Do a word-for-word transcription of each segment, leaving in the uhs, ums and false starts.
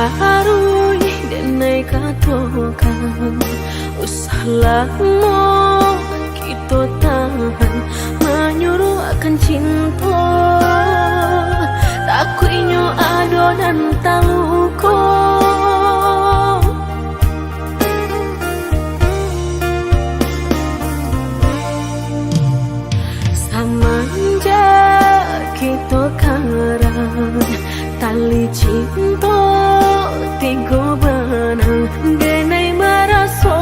Taruih denai katokan, usah lamo kito tahan, manyuruahkan cinto, takuiknyo ado nan taluko. Samanjak kito karang, tali cinto tigo banang, denai maraso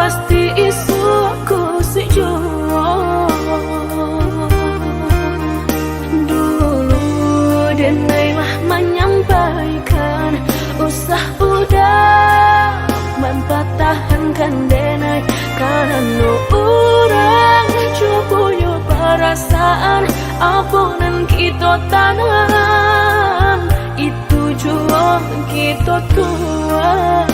pasti isuak kosek juo. Dulu denai lah manyampaikan, usah udah mampatahankan denai, karano urang juo punyo parasaan, apo nan kito tanam, itu juo kito tuai.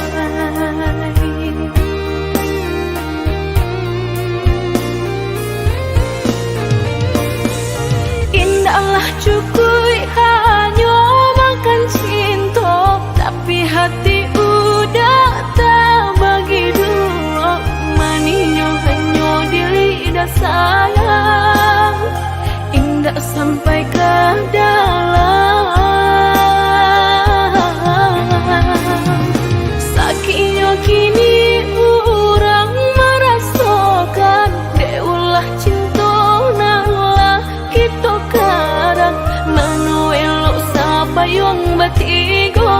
Indaklah cukuik hanyo makan cinto, tapi hati udah tabagi duo. Manihnyo hanyo di lidah sayang, indak sampai ka dalam. Sakiknyo kini urang marasokan, dek ulah cinto nan lah kito karang. Mano elok sapayuang batigo,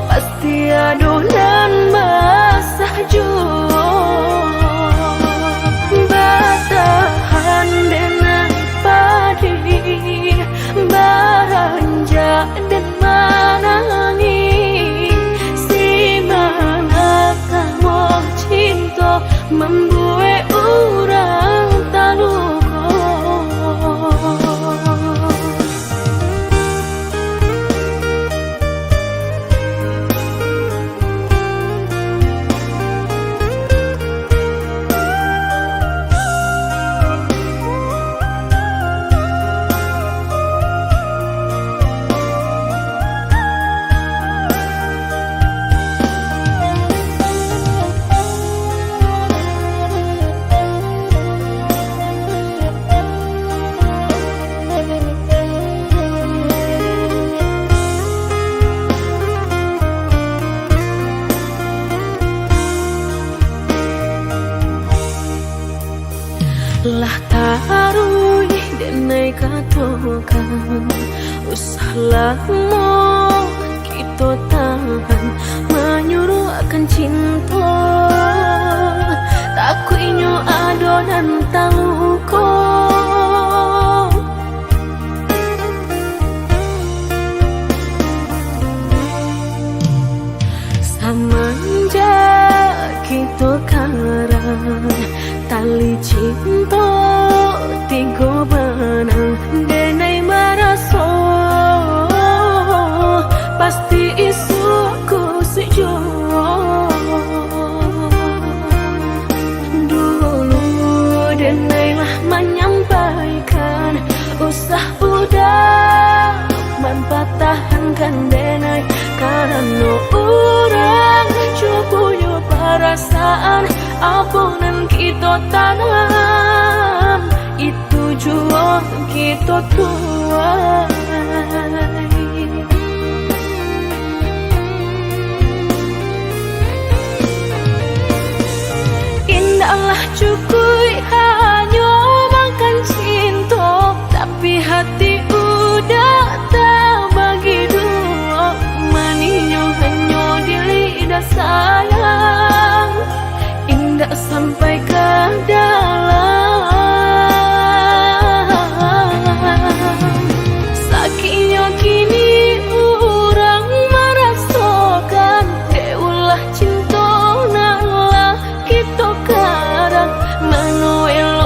pasti ado nan basah juo. Batahan denai padi, baranjak den manangih. Simalah tamoh cinto, mambuek urang taluko. Lah taruih denai katokan, usah lamo kito tahan, manyuruahkan cinto, takuiknyo ado nan taluko. Samanjak kito karang, tali cinto tigo banang, denai maraso pasti isuak kosek juo. Dulu denai lah manyampaikan, usah udah mampatahankan denai, karano urang juo punyo parasaan. Apo nan kito tanam, itu juo kito tuai. Indaklah cukuik hanyo makan cinto, tapi hati udah tabagi duo. Manihnyo hanyo di lidah sayang, indak sampai ka dalam. Sakiknyo kini urang marasokan, dek ulah cinto nan lah kito karang. Mano elok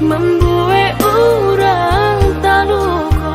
Mambuek urang taluko.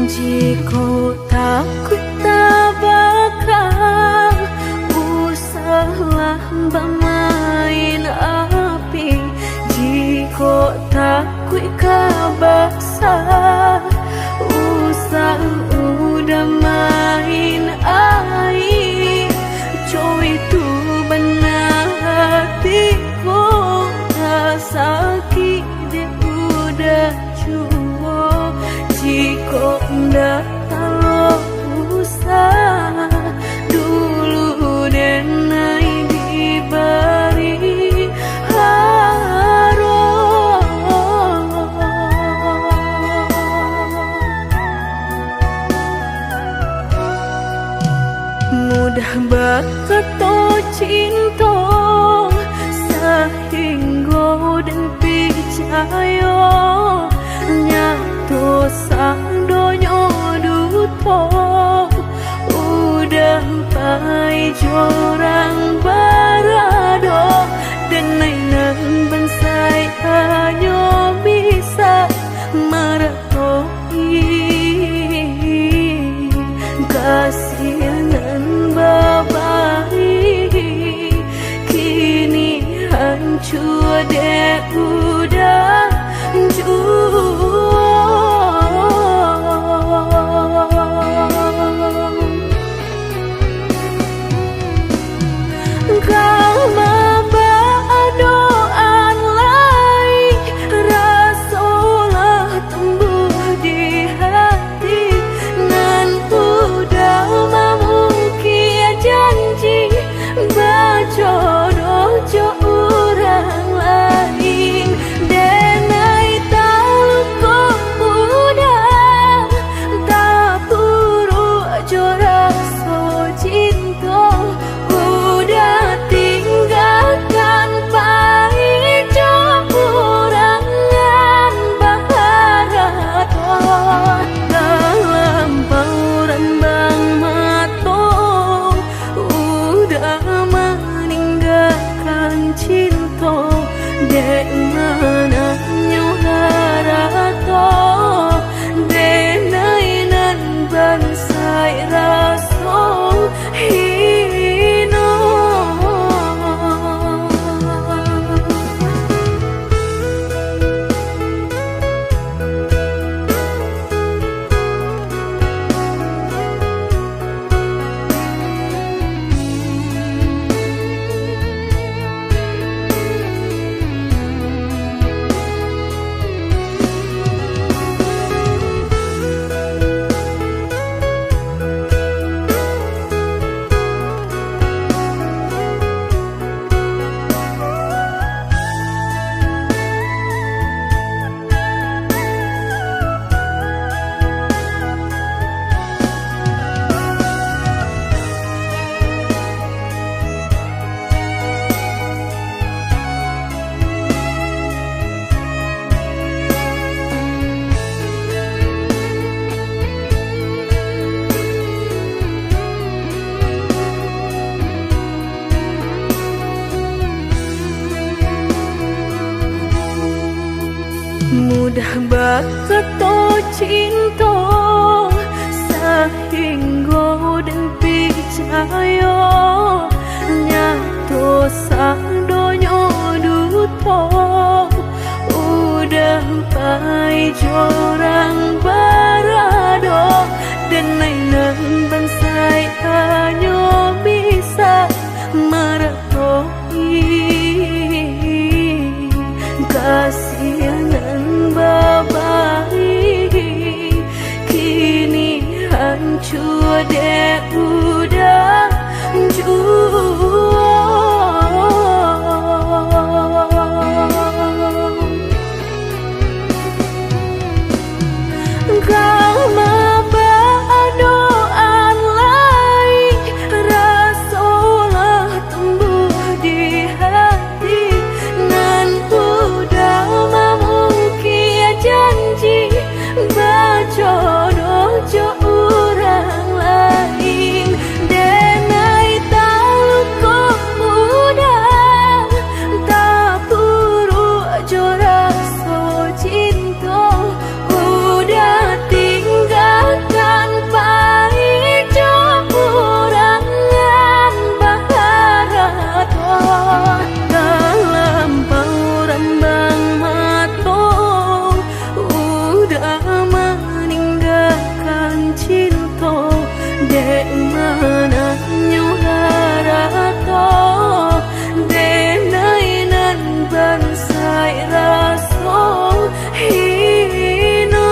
Jikok takuik tabaka, usahlah bamain api. Jikok takuik ka basa, usah udah main aia. Cowok tu bana hati ko, ka sakik dek udah juo. Jikok ndak talok usah, dulu denai dibari haro. Mudah bakato cinto, sahinggo den picayo. Nyato sadonyo duto, udah pai jo urang barado. Denai nan bansaik hanyo bisa mara- kasih nan babari, kini hancua dek udah juo. Ka mabadoan lai, raso lah tumbuah di hati, nan udah mamukik janji, bajodoh jo urang lain. Denai taluko udah, tapuruak jo raso cinto, udah tinggakan pai jo urang nan baharato. Talampau rambang mato, udah maninggakan cinto, dek mananyo harato, denai nan bansaik raso hino. Mudah bakato cinto, sahinggo den picayo, nyato sadonyo duto. Udah pai jo urang barado, denai nan bansaik hanyo bisa marato. Kasih nan babari, kini hancua dek udan juo. Ka ma baadoan lai, raso lah tumbuah di hati, nan udah mamukik janji, bajodoh jo urang lain. Denai taluko udah, tapuruak jo raso cinto, udah tinggakan pai jo urang nan baharato. Talampau rambang mato, udah maninggakan cinto, dek mananyo harato, denai nan bansaik raso hino.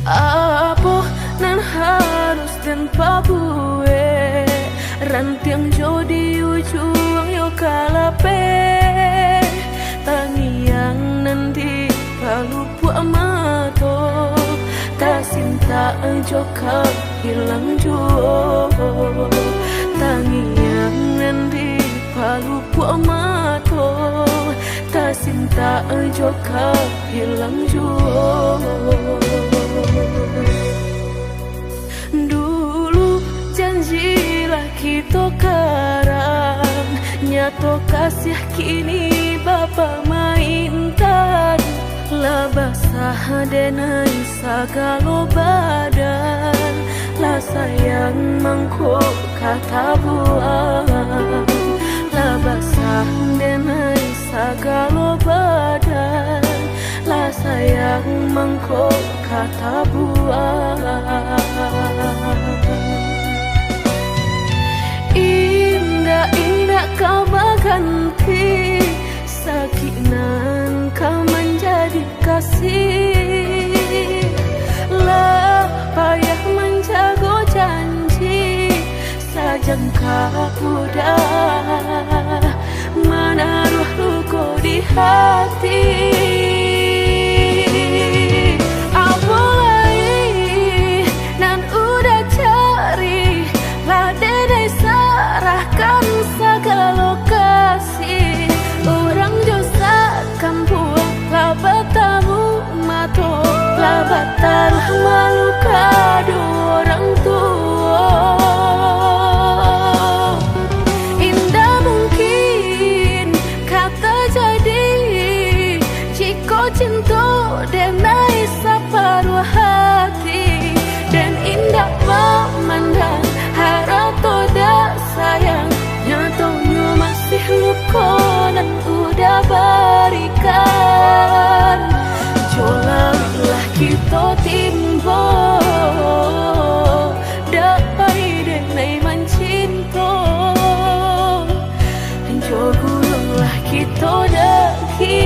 Apo nan harus den pabuek? Rantiang jo di ujuang yo ka lapeh, tangiang nan di palupuak mato, tasintak jo ka ilang juo. Tangiang nan di palupuak mato, tasintak jo ka ilang juo. Dulu janji lah kito karang, nyato kasiah kini bapamaintan. Lah basah denai sagalo badan, lah sayang mangko ka tabuang. Lah basah denai sagalo badan, lah sayang mangko ka tabuang. Indak-indak ka baganti, sakik nan ka manjadi kasih. Lah payah manjago janji, sajangka udah hati. Apo lai nan Uda cari, lah denai sarahkan sagalo kasih. Urang jo sakampuang lah batamu mato, lah bataruah malu kado urang tuo. Indak mungkin ka tajadi, jikok cinto denai saparuah hati. Den indak mamandang harato dak sayang, nyatonyo masih luko nan Uda barikan. Jolah kito timbo, dak pai denai mancinto. Jo gulunglah kito daki,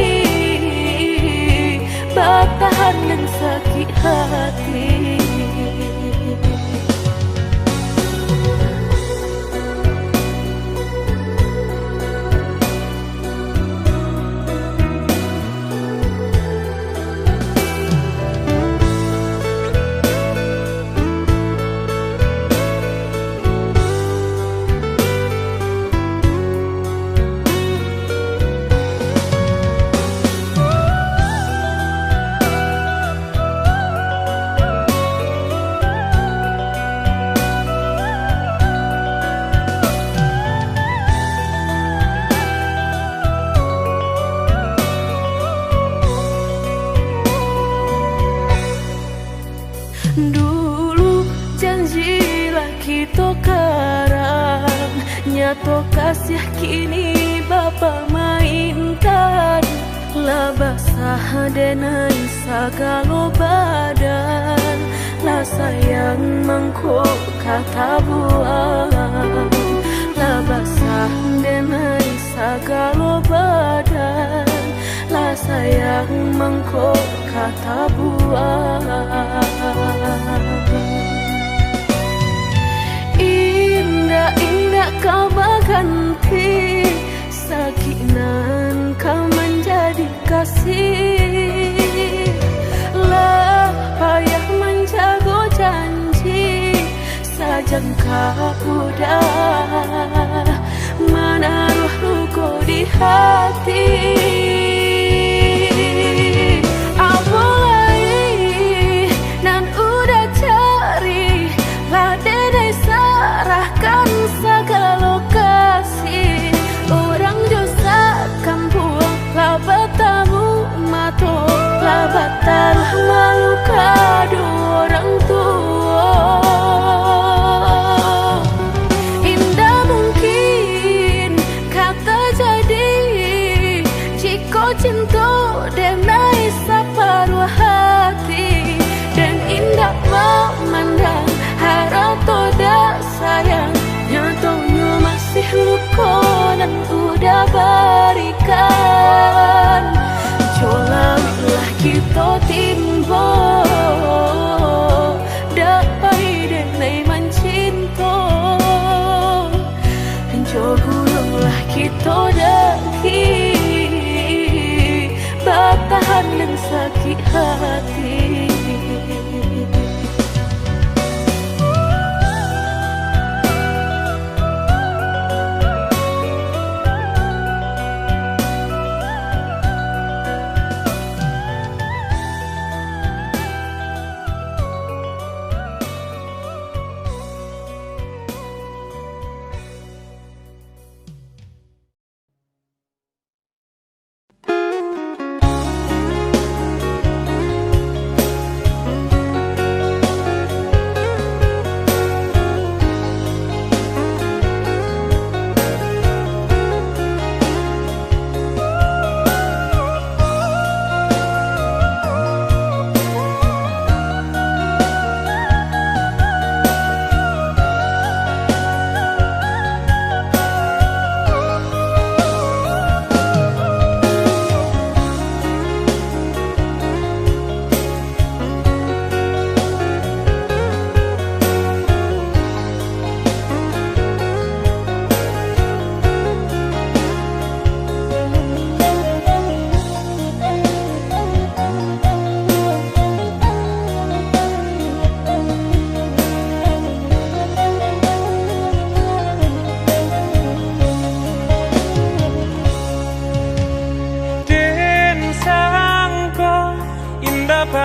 batahan nan sakik hati. Dulu janji lah kito karang, nyato kasiah kini bapamaintan. Lah basah denai sagalo badan, lah sayang mangko ka tabuang. Lah basah denai sagalo badan, lah sayang mangko ka tabuang. Indak-indak ka baganti, sakik nan ka manjadi kasih. Lah payah manjago janji, sajangka Uda manaruah luko di hati. Apo lai nan Uda cari, lah denai sarahkan sagalo kasih. Urang jo sakampuang lah batamu mato, lah bataruah malu kado urang tuo. Indak mungkin ka tajadi, jikok cinto denai saparuah hati. Den indak mamandang harato dak sayang, nyatonyo masih luko nan Uda barikan. Jolah kito timbo, dak pai denai mancinto. Jo gulunglah kito daki, batahan nan sakik hati.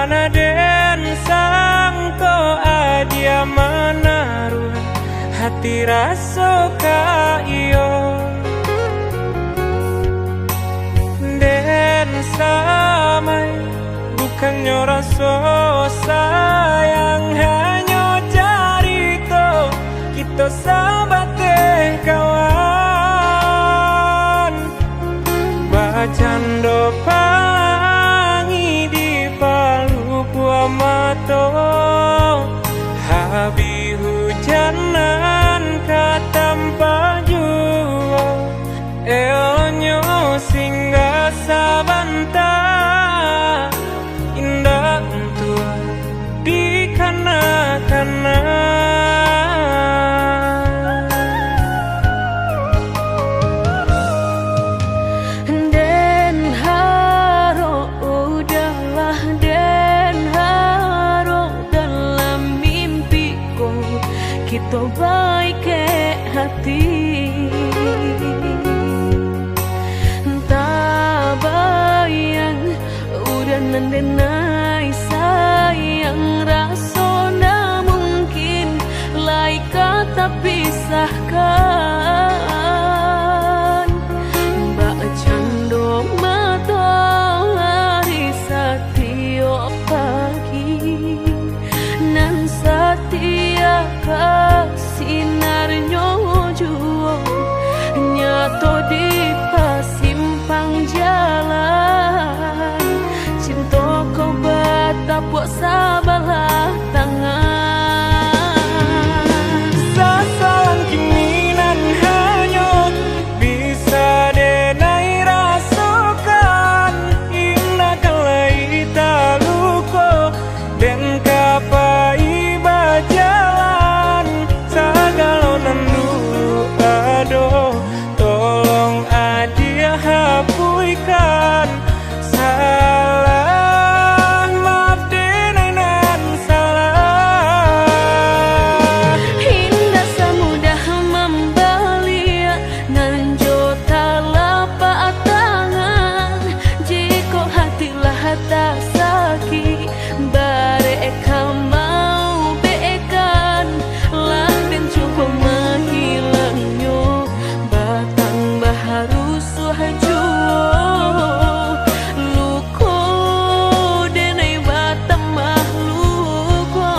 Nan den sangko adia manaruah hati raso ka iyo. Den samai bukannyo raso sayang, hanyo carito kito sabateh kawan. Bacando palangi di palukuah mato, habih hujan nan ka tampak juo. Eloknyo singgah sabanta, indak untuak dikana-kana. Den harok, udahlah, den harok, dalam mimpi ko kito baikek hati. Tabayang, urang nan den ai sayang, raso ndak mungkin lai ka tapisahkan. Bak cando matoari satiok pagi, nan satia ka sinarnyo juo, nyato di pasimpang jalan, cinto ko batapuak sabalah tangan. Sasalang kini nan hanyo bisa den ai rasokan, indak ka lai taluko. Den ka pai bajalan, sagalo nan dulu ado, tolong adiak hapuihkan. Salah, maaf den nan salah. Indak samudah mambaliak nan jo talapak tangan. Jikok hati lah tasakik, barek ka maubekan, lah den cubo mahilangnyo, batambah rusuah juo, luko den ai batambah luko.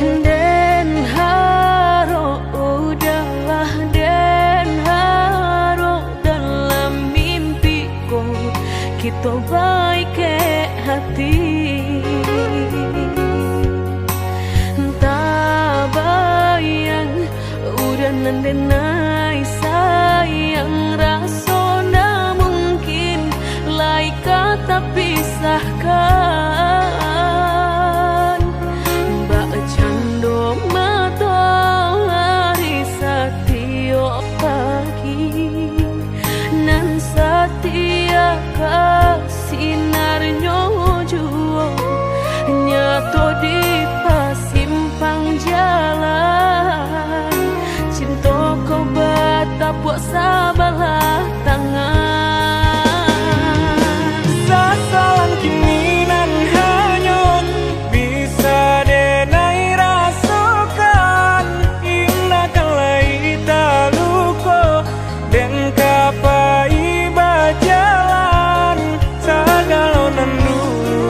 Den harok, udahlah, den harok, dalam mimpi ko kito baikek hati. Tabayang, urang nan den ai sayang, raso ndak mungkin lai ka tapisahkan. Bak cando matoari satiok pagi, nan satia ka sinarnyo juo, nyato di pasimpang jalan, cinto ko batapuak sabalah tangan. Sasalang kini nan hanyo bisa den ai rasokan, indak ka lai taluko, den ka pai bajalan, sagalo nan dulu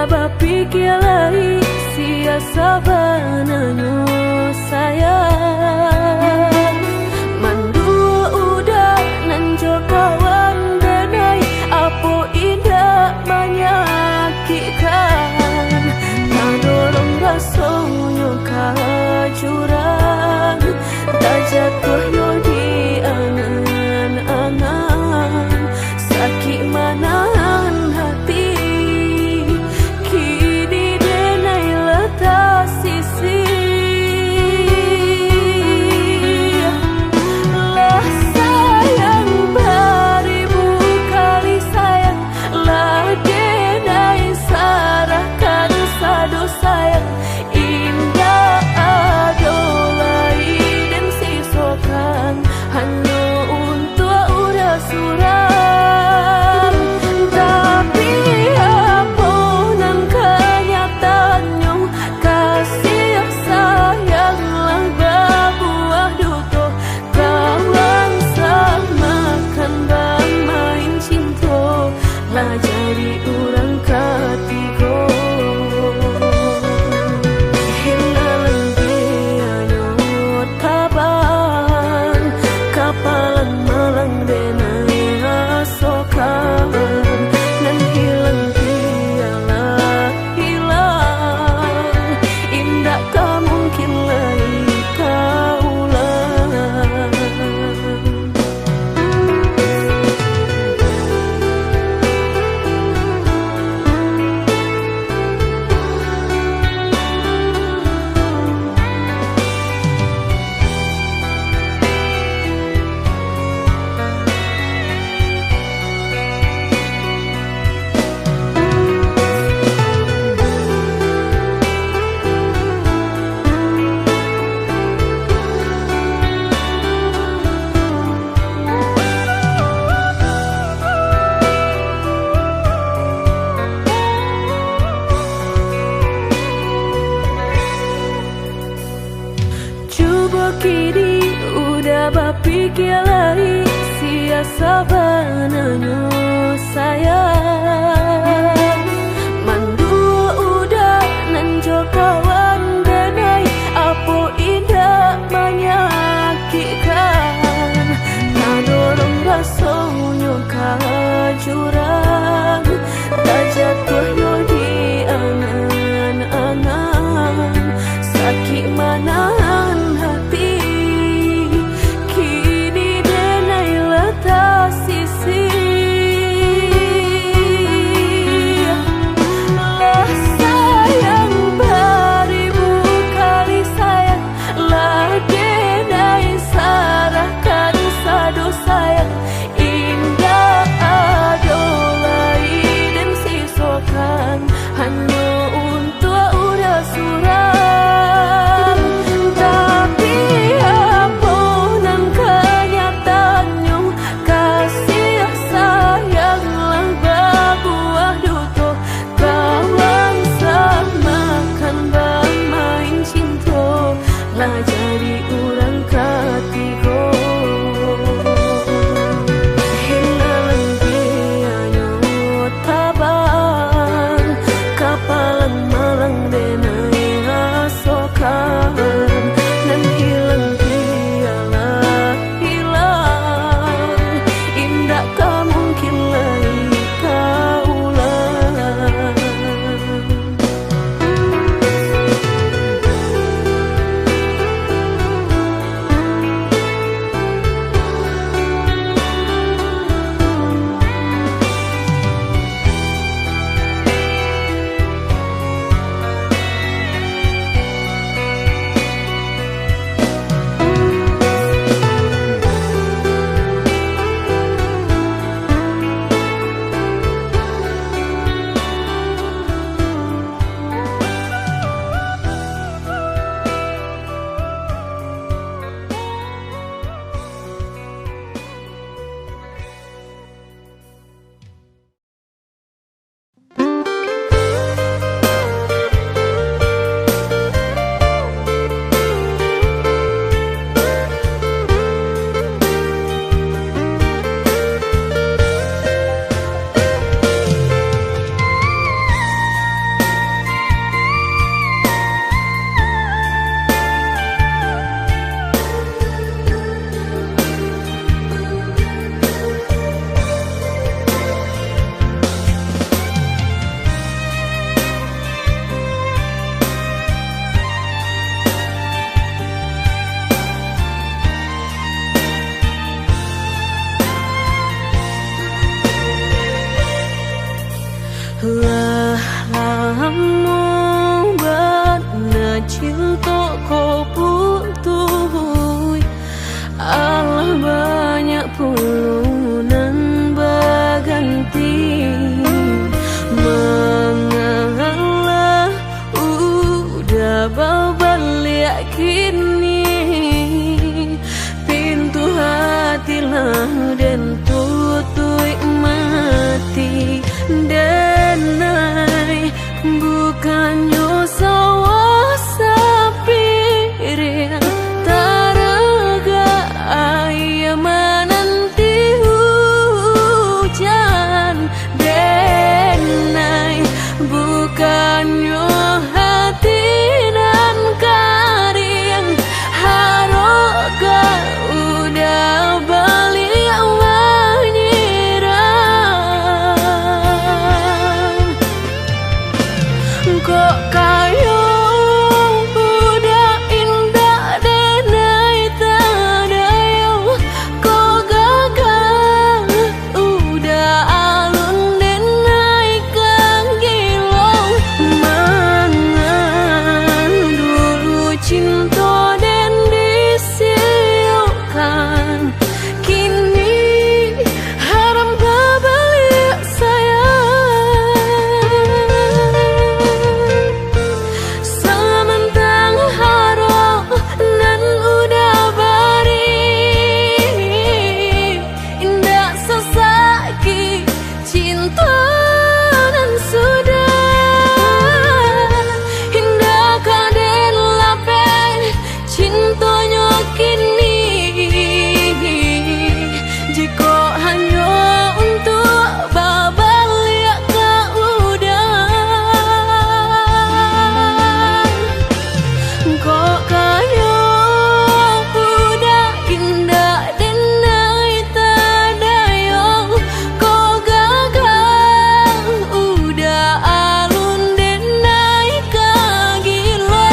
Bapikia lai, sia sabananyo sayang. Manduo uda nan jo kawan denai, apo indak manyakikkan. Tadorong rasonyo ka jurang, tajatuah yo di angan-angan. Sakik manahan hati, kini denai lah tasisih. Lah sayang baribu kali sayang, lah denai sarahkan sado sayang. Indak ado lai den sisokan, hanyo untuak urang surang. Tapi, apo nan kanyataannyo, kasih sayang lah babuah duto. Kawan samakan bamain cinto, lah jadi urang katigo. Hilang bianyo tabang, kapalang malang denai rasokan. Nan hilang bialah hilang, indak ka mungkin lai taulang. Cubo kini uda bapikia lai, sia sabananyo sayang. Manduo uda nan jo kawan denai, apo indak manyakikkan. Tadorong rasonyo ka jurang, tajatuah yo di angan-angan. Sakik manahan hati, kini denai lah tasisih. Lah sayang baribu kali sayang, lah denai sarahkan sado sayang. Indak ado lai den sisokan. Lah lamo bana cinto ko putuih, alah banyak pulo nan baganti. Mangalah Uda babaliak kini, pintu hati lah den tutuik mati. Denai, bukannyo sawah sapiring, taragak aia mananti hujan. Denai, bukannyo hati nan kariang, harok ka Uda baliak manyirang. Kok kayo Uda indak denai tadayo, kok gagal Uda alun denai ka gilo. Mangan dulu cinto den disiokkan, kini haram babaliak sayang. Samantang harok nan Uda bari, indak sasakik cinto nan sudah. Indak ka den lapeh cintonyo kini, jikok hanyo untuak babaliak ka Uda. Kok kayo Uda indak denai tadayo, kok gagal Uda alun denai ka gilo.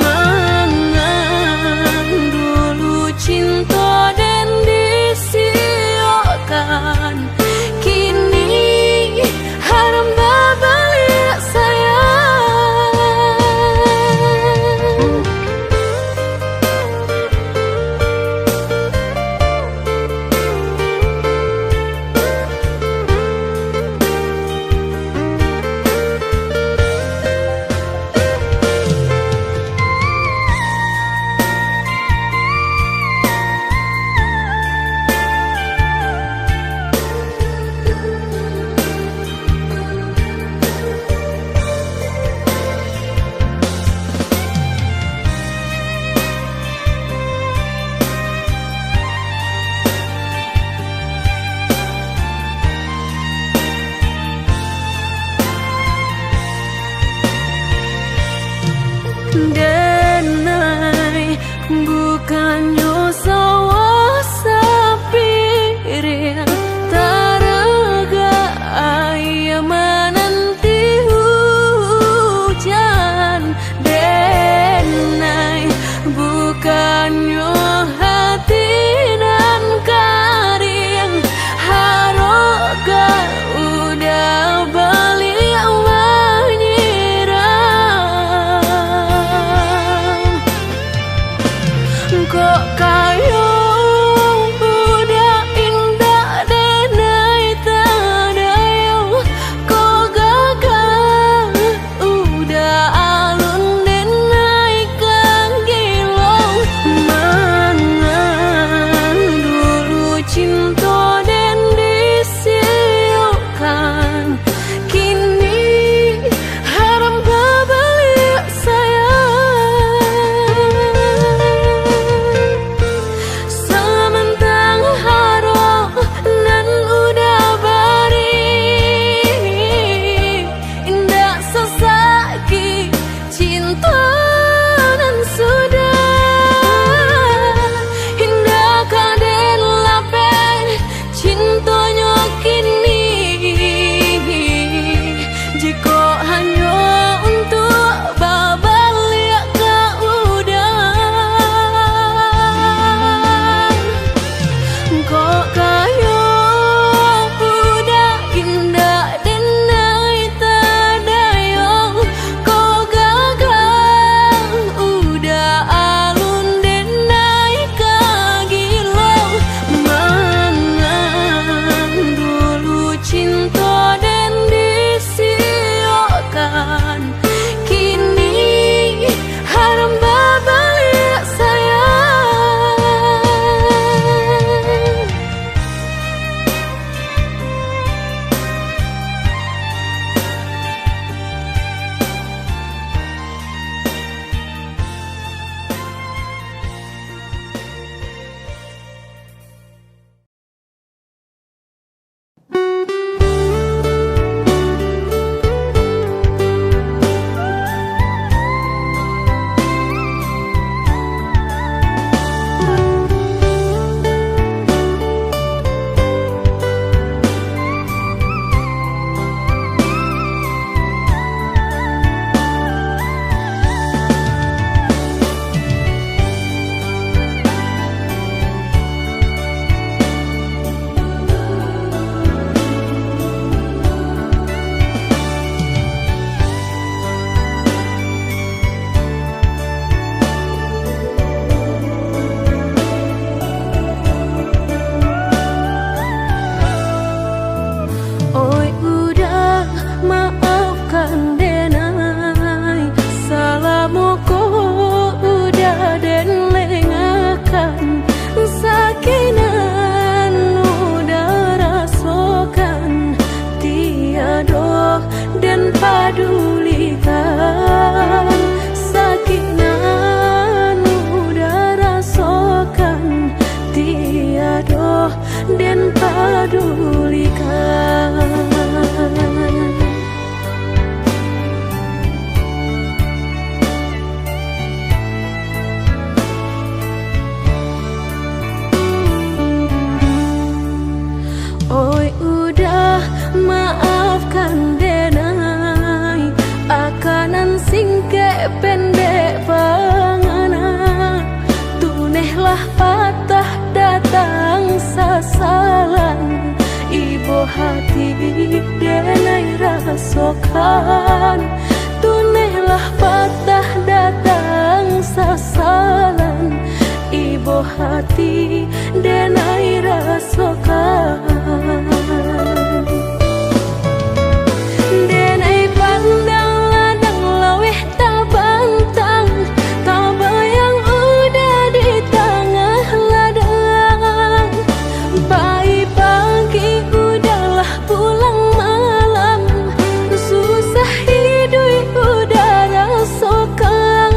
Mangan dulu cinto den disiokkan, kini haram babaliak sayang. Denai, bukannyo sawah sapiring, taragak aia mananti hujan. Denai, bukannyo hati nan kariang, harok ka Uda baliak manyirang. Patah datang sasalan, ibo hati denai rasokan. Tunehlah patah datang sasalan, ibo hati denai rasokan. Denai pandang ladang laweh tabantang, tabayang udah di tangah ladang. Pai pagi udahlah pulang malam, susah iduik udah rasokan.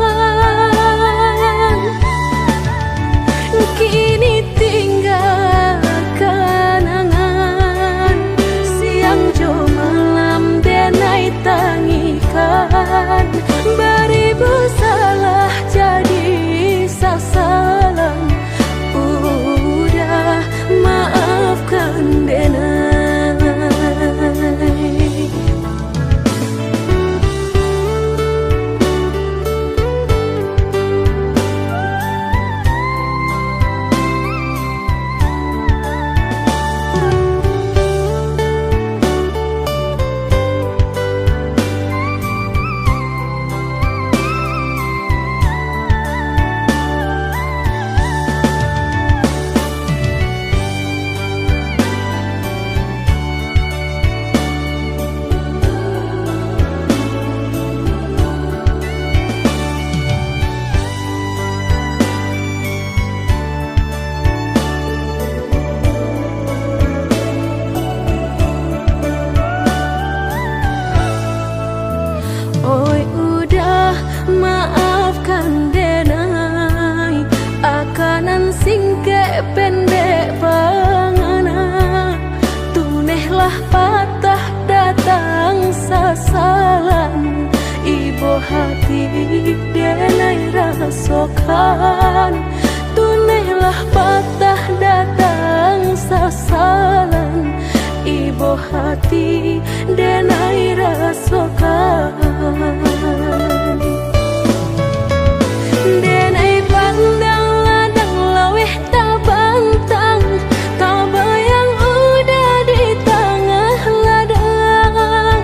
Kini tinggal kanangan, siang jo malam denai tangikan. Baribu salah jadi sasalan, udah maafkan denai. Oi, udah maafkan denai, akanan singkek pendek pangana. Tunehlah patah datang sasalan, ibo hati denai rasokan. Tunehlah patah datang sasalan, ibo hati denai rasokan. Denai pandang ladang laweh tabantang, tabayang udah di tangah ladang.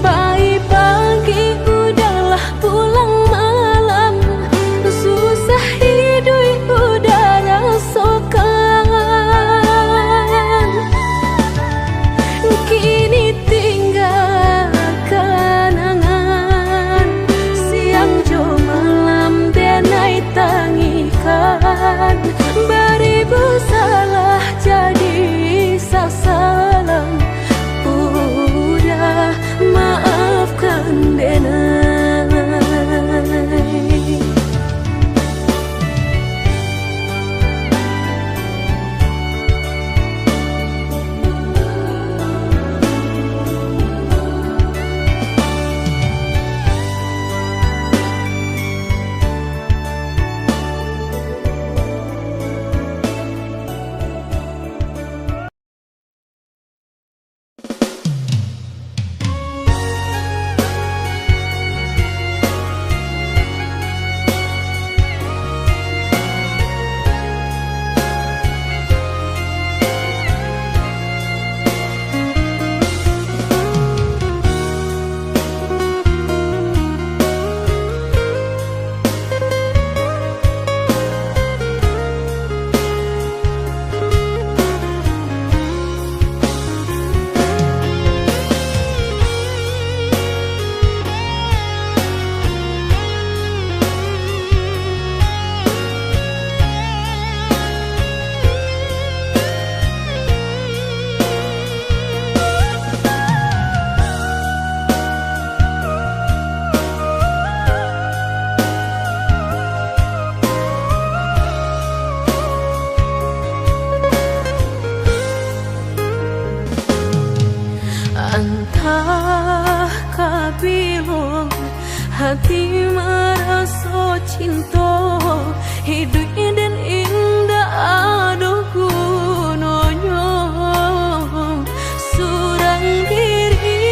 Pai pagi udahlah pulang malam, susah iduik udah rasokan. Kini tinggal kanangan, siang jo malam denai tangikan. Baribu salah jadi sasalan, udah maafkan denai. Antah ka bilo hati maraso cinto, iduik den indak ado gunonyo. Surang diri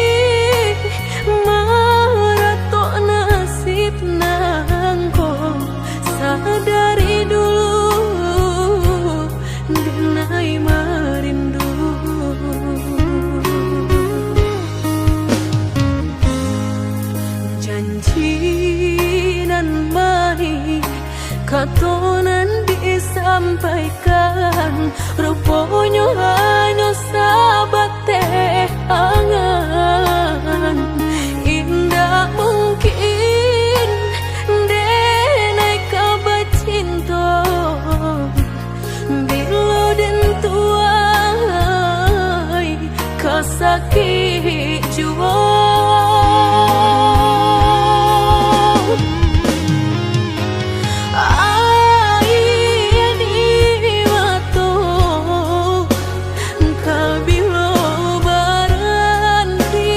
maratok nasib nangko, sadari dulu Janji nan manih, kato nan disampaikan, ruponyo hanyo sabateh angan. Indak mungkin denai ka bacinto, bilo den tuai ka sakik juo. Aia di mato ka bilo baranti.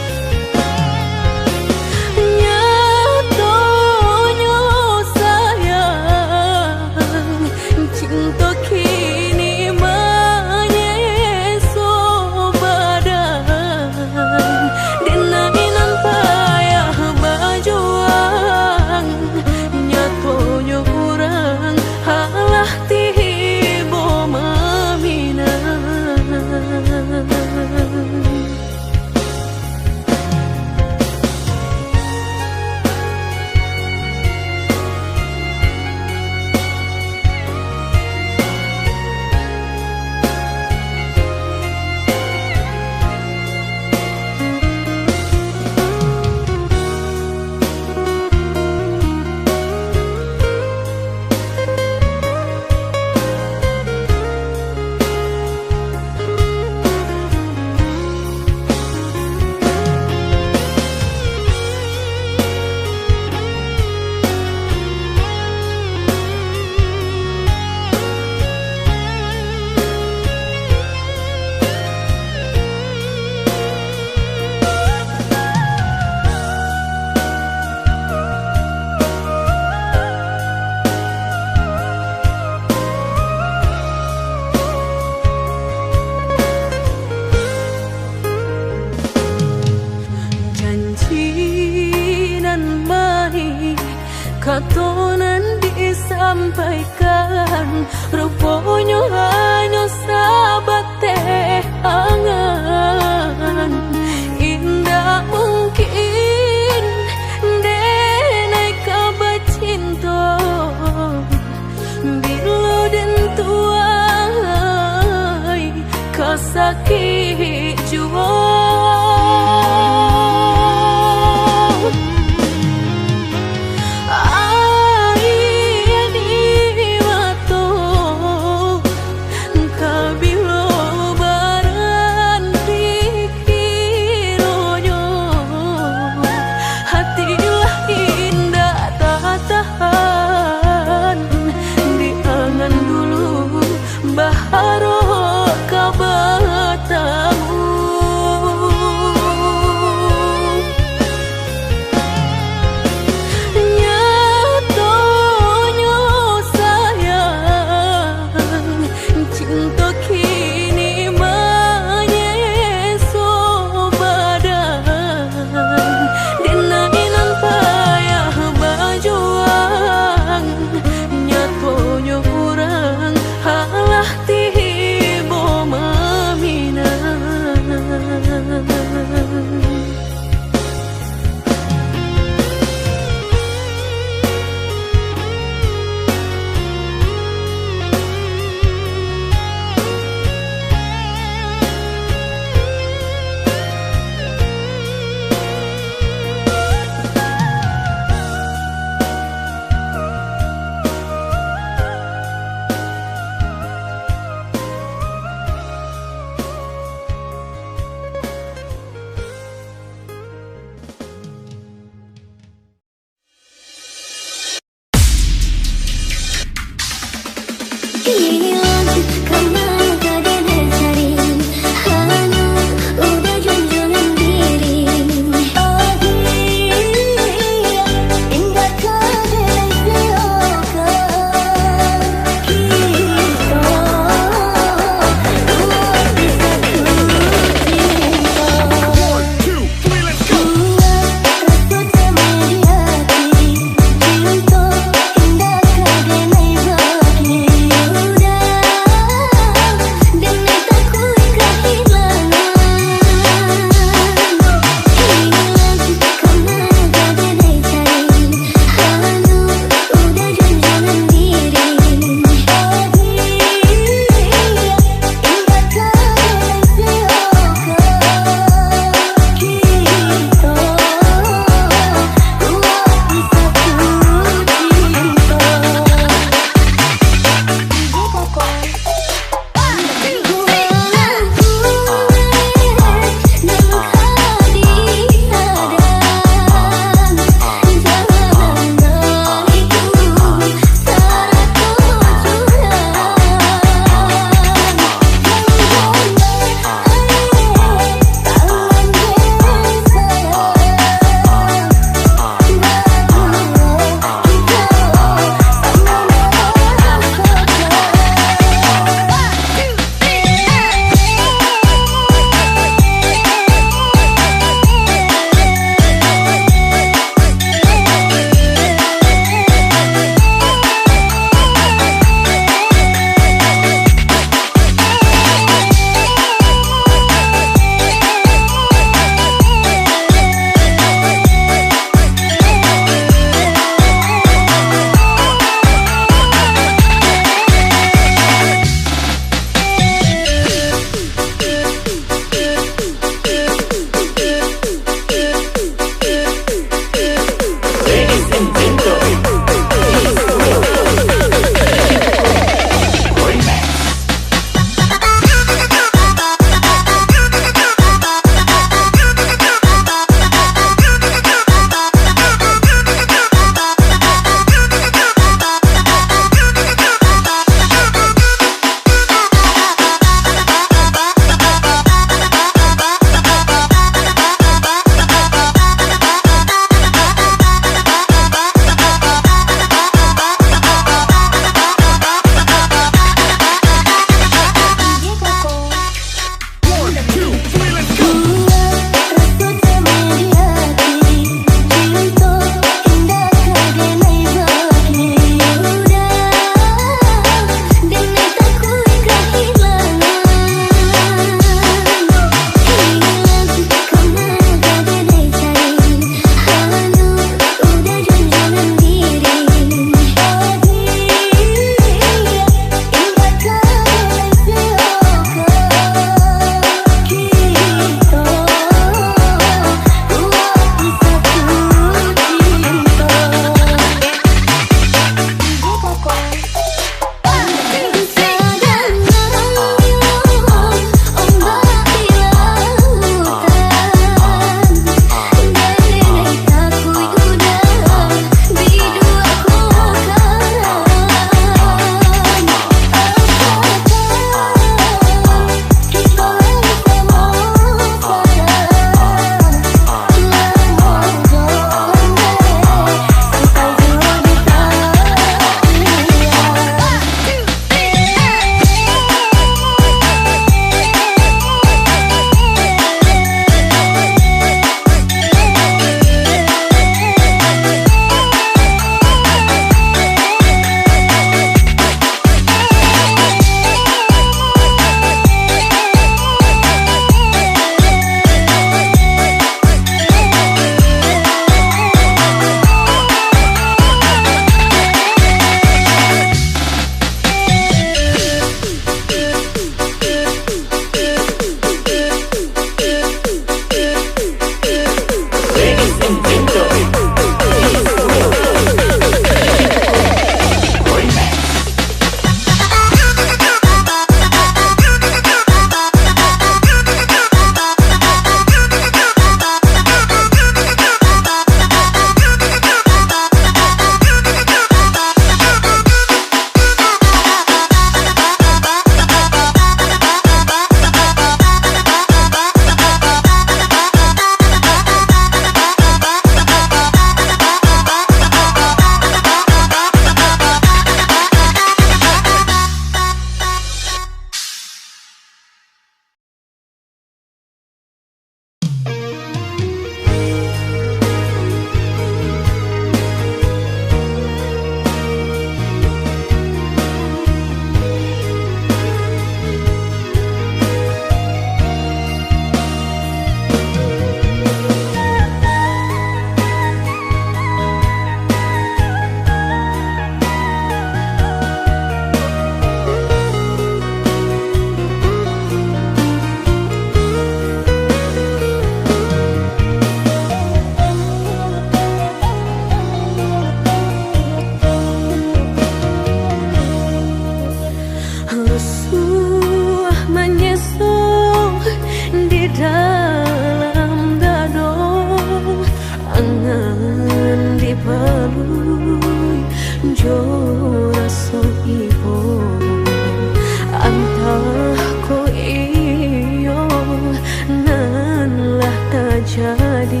jadi,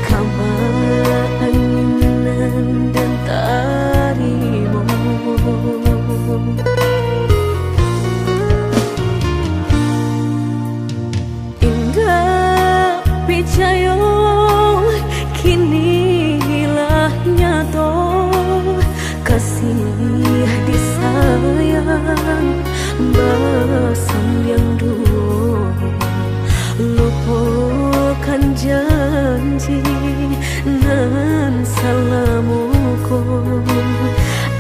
ka baanginan den tarimo. Indak picayo, kini lah nyato, kasih disayang basandiang duo. Lupokan janji nan salamo ko,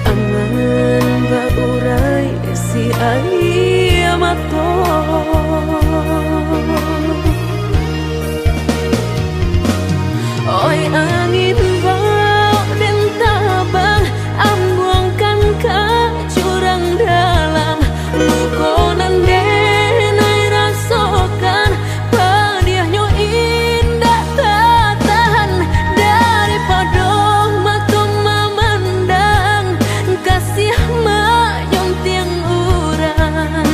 angan baurai si aia mato. Oi angin, bao den tabang, ambuangkan ka jurang dalam. Luko nan den ai rasokan, padiahnyo indak tatahan. Daripado mato mamandang, kasih manyuntiang urang,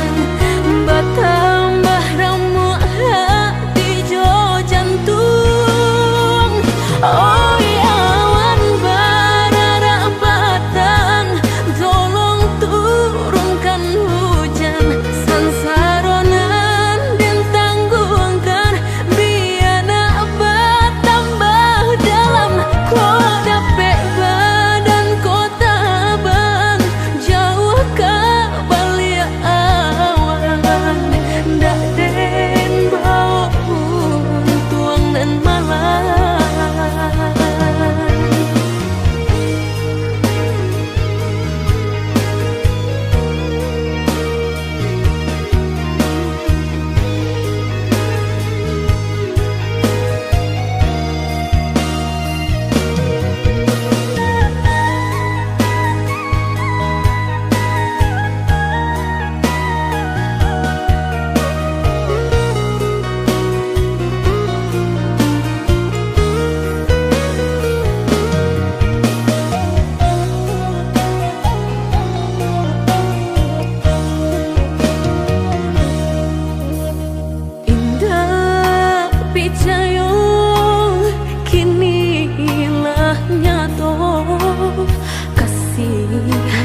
batambah ramuak hati jo jantuang. Oi awan bararak batang, tolong turunkan hujan. Sansaro nan den tangguangkan, bia nak batambah dalam. Kok dapek badan ko tabang, jauah ka baliak awan, ndak den bao untuang nan malang. Indak picayo, kini lah nyato, kasih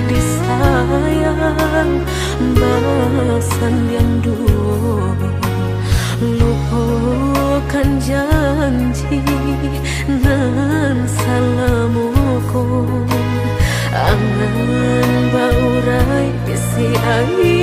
disayang basandiang duo. Lupokan janji nan salamo ko, angan baurai si aia